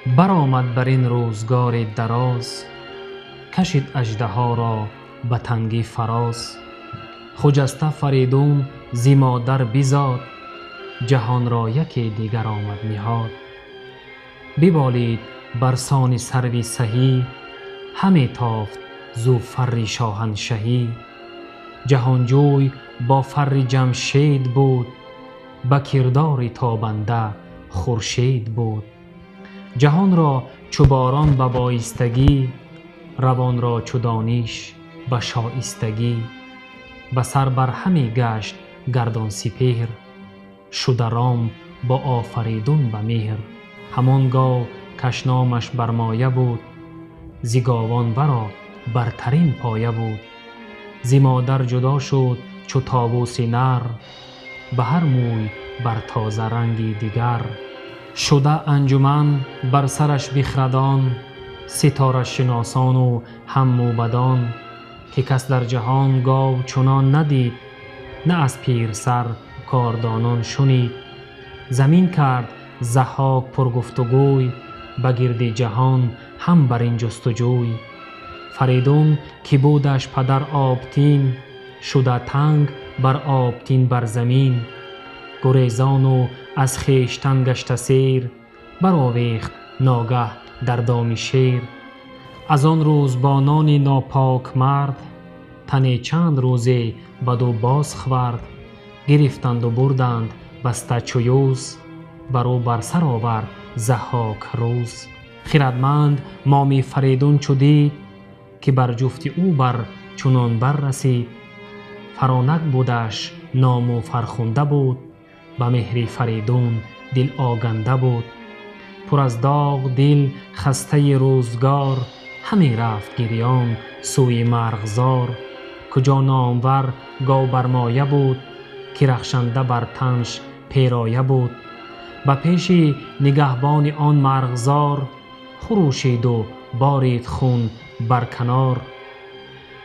Баромад бар ин рӯзгори дароз, кашид аждаҳоро ба тангӣ фароз. Хуҷаста Фаридун зи модар бизод, ҷаҳонро яке дигар омад ниҳод. Биболид бар сони сарви саҳӣ, ҳаме тофт зӯ фарри шоҳаншаҳӣ. Ҷаҳонҷӯй бо фарри Ҷамшед буд, ба кирдори тобанда хуршед буд. Ҷаҳонро чу борон ба боистагӣ, равонро чу дониш ба шоистагӣ. Ба сар бар ҳаме гашт гардон сипеҳр, шуда ром бо Офаридун ба меҳр. Ҳамон гов кашномаш бармоя буд, зи говон варо бартарин поя буд. Зи модар ҷудо шуд чу товуси нар, ба ҳар мӯй бар тоза ранги дигар. Шуда анҷуман бар сараш бихрадон, ситорашиносону ҳам мӯбадон, ки кас дар ҷаҳон гов чунон надид, на аз пирсар кордонон шунид. Замин кард Заҳҳок пургуфтугӯй, ба гирди ҷаҳон ҳам бар ин ҷустуҷӯй. Фаридун ки будаш падар обтин, шуда танг бар обтин бар замин. Гурезону аз хештан гашта сер, баровехт ногаҳ дар доми шер. Аз он рӯз бо нони нопок мард, тане чанд рӯзе баду боз хӯрд. Гирифтанду бурданд баста чу юз, бар ӯ бар сар овард Заҳҳок рӯз. Хирадманд моми Фаридун чу дид, ки бар ҷуфти ӯ бар чунон бар расид. Фаронак будаш ному фархунда буд, ба меҳри Фаридун дил оганда буд. Пур аз доғ дил хастаи рӯзгор, ҳаме рафт гирён сӯи марғзор. Куҷо номвар гов бармоя буд, ки рахшанда бар танш пероя буд. Ба пеши нигаҳбони он марғзор, хурӯшиду борид хун бар канор.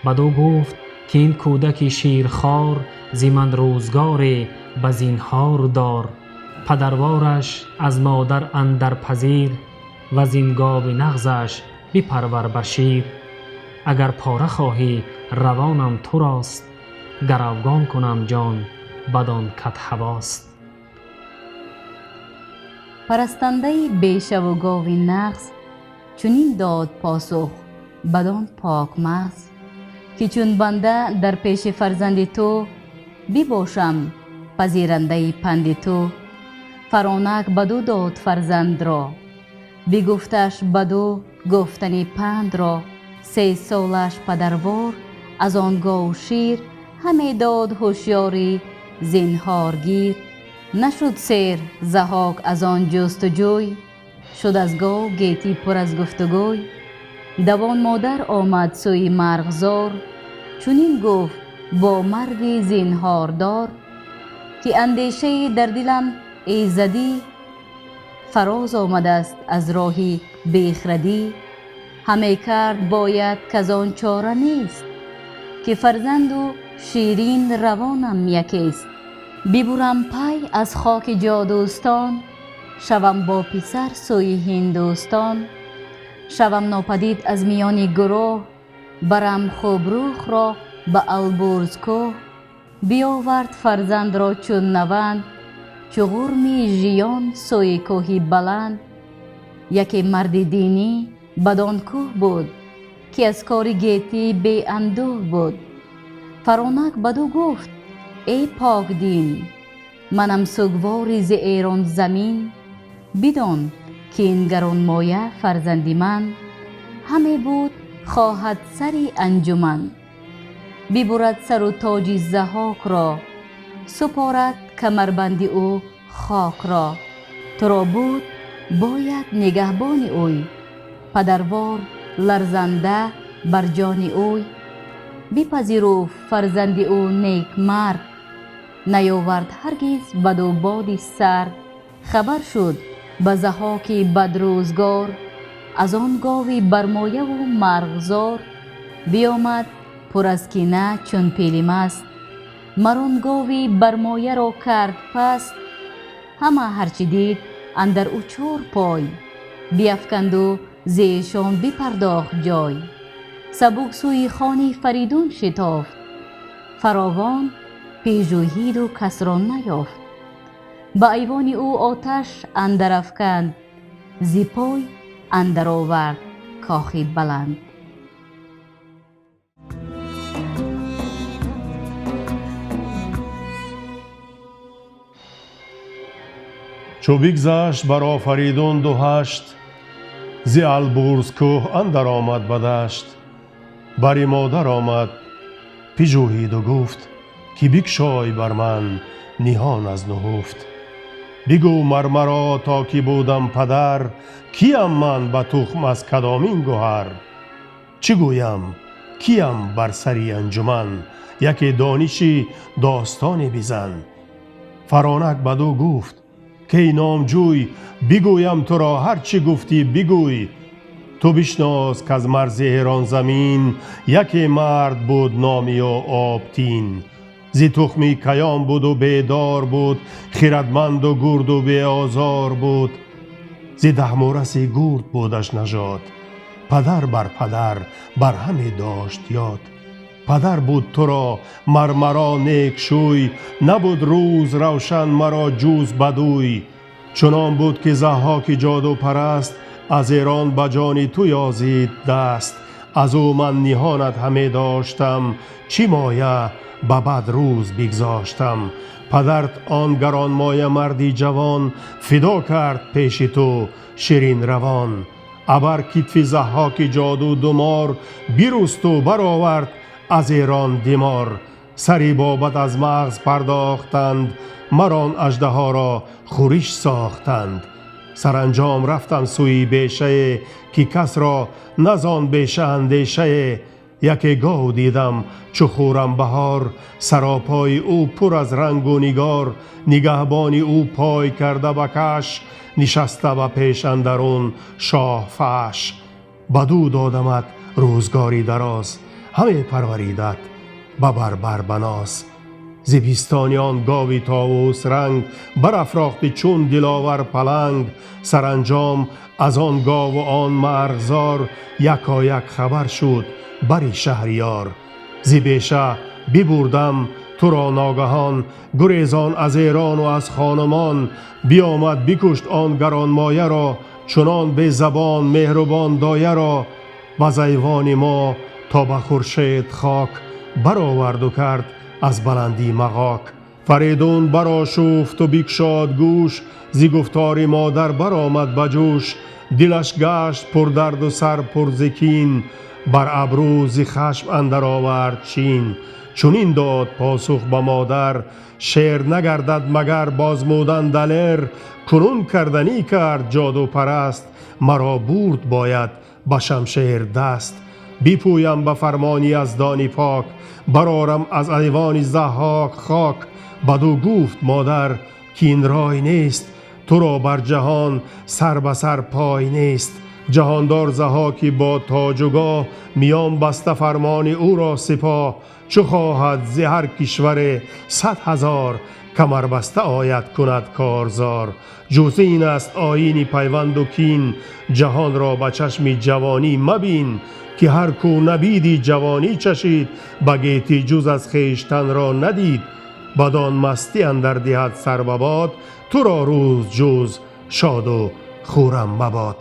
Баду гуфт ки ин кӯдаки ширхор, зи ман рӯзгоре ба зинҳор дор. Падарвораш аз модар андар пазир, ва зин гови нағзаш бипарвар ба шир. Агар пора хоҳӣ равонам турост, гаравгон кунам ҷон бадон кат ҳавост. Парастандаи бешаву гови нағз чунин дод посух бадон покмағз, ки чун банда дар пеши фарзанди ту бибошам пазирандаи панди ту. Фаронак баду дод фарзандро, бигуфташ баду гуфтани пандро. 3 солаш падарвор аз он гов шир, ҳаме дод ҳушёрӣ зинҳоргир. Нашуд сер Заҳҳок аз он ҷустуҷӯй, шуд аз гов гетӣ пур аз гуфтугӯй. Давон модар омад сӯи марғзор, чунин гуфт бо марди зинҳордор, ки андешае дар дилам эзадӣ, фароз омадааст аз роҳи бехрадӣ. Ҳаме кард бояд каз он чора нест, ки фарзанду ширин равонам якест. Бибурам пай аз хоки ҷодӯстон, шавам бо писар сӯи ҳиндӯстон. Шавам нопадид аз миёни гурӯҳ, барам хубрухро ба Албурз кӯҳ. Биёвард фарзандро чун наванд, чу ғурми жиён сӯи кӯҳи баланд. Яке марди динӣ бадон кӯҳ буд, ки аз кори гетӣ беандӯҳ буд. Фаронак баду гуфт эй покдин, манам сугвори зи Эрон замин. Бидон ки ин гаронмоя фарзанди ман, ҳаме буд хоҳад сари анҷуман. Бибурад сару тоҷи Заҳҳокро, супорад камарбанди ӯ хокро. Туро буд бояд нигаҳбони ӯй, падарвор ларзанда бар ҷони ӯй. Бипазируфт фарзанди ӯ нек мард, наёвард ҳаргиз баду боди сард. Хабар шуд ба Заҳҳоки бадрӯзгор, аз он гови бармояву марғзор. Биомад пур аз кина чун пили маст, мар он гови бармояро кард паст. Ҳама ҳарчи дид андар ӯ 4 пой, Биафканд ӯ зешон бипардохт ҷой. Сабук сӯи хони Фаридун шитофт. Фаровон пижӯҳиду касро наёфт. Ба айвони ӯ оташ андар афканд, зи пой андар овард кохи баланд. Чу бигзашт бар Офаридун ду ҳашт, зи Албурз кӯҳ андар омад ба дашт. Бари модар омад, пижӯҳиду гуфт, ки бикшой бар ман ниҳон аз нуҳуфт. Бигӯ мар маро то ки будам падар, киям ман ба тухм аз кадомин гӯҳар? Чӣ гӯям, киям бар сари анҷуман, яке дониши достоне бизан. Фаронак бадӯ гуфт, ки номҷӯй, бигӯям туро ҳар чӣ гуфтӣ бигӯй. Ту бишнос, каз марзи Эрон замин, яке мард буд номи ӯ Обтин. Зи тухми каён буду бедор буд, хирадманду гурду беозор буд. Зи Даҳмураси гурд будаш нажод, падар бар падар бар ҳаме дошт ёд. Падар буд туро мар маро некшӯй, набуд рӯз равшан маро ҷуз бадӯй. Чунон буд ки Заҳҳоки ҷодупараст аз Эрон ба ҷони ту ёзид даст. Аз ӯ ман ниҳонат ҳаме доштам, чӣ моя ба бад рӯз бигзоштам. Падарт он гаронмоя марди ҷавон, фидо кард пеши ту ширин равон. Абар китфи Заҳҳоки ҷоду думор, бирусту баровард аз Эрон димор. Сари бобат аз мағз пардохтанд, марон аждаҳоро хӯриш сохтанд. Саранҷом рафтам сӯи бешае, ки касро назон беша андешае. Яке гов дидам чу хӯрам баҳор, саропои ӯ пур аз рангу нигор. Нигаҳбони ӯ пой карда ба каш, нишаста ба пеш андарун шоҳ фаш. Бадӯ додамат рӯзгори дароз, ҳаме парваридат ба барбар баноз. Зи бистони он гови товус ранг, барафрохти чун диловар паланг. Саранҷом аз он гову он марғзор, якояк хабар шуд бари шаҳриёр. Зи беша бибурдам туро ногаҳон, гурезон аз Эрону аз хонумон. Биомад бикушт он гаронмояро, чунон безабон меҳрубон дояро. Ба зайвони мо то ба хуршед хок, бароварду кард аз баландӣ мағок. Фаридун барошуфту бикшод гӯш, зи гуфтори модар баромад ба ҷӯш. Дилаш гашт пурдарду сар пур зи кин, бар абрӯ зи хашм андар овард чин. Чунин дод посух ба модар, шер нагардад магар бозмудан далер. Кунун карданӣ кард ҷодупараст, маро бурд бояд ба шамшер даст. Бипӯям ба фармони яздони пок, барорам аз айвони Заҳҳок хок. Бадӯ гуфт модар, ки ин рой нест, туро бар ҷаҳон сар ба сар пой нест. Ҷаҳондор Заҳҳоки бо тоҷу гоҳ, миён баста фармони ӯро сипоҳ. Чу хоҳад зи ҳар кишваре 100 000, камарбаста ояд кунад корзор. Ҷуз ин аст оини пайванду кин, ҷаҳонро ба чашми ҷавонӣ мабин. Ки ҳар кӯ набиди ҷавонӣ чашид, ба гетӣ ҷуз аз хештанро надид. Бадон мастӣ андар диҳад сар ба бод, туро рӯз ҷуз шоду хуррам мабод.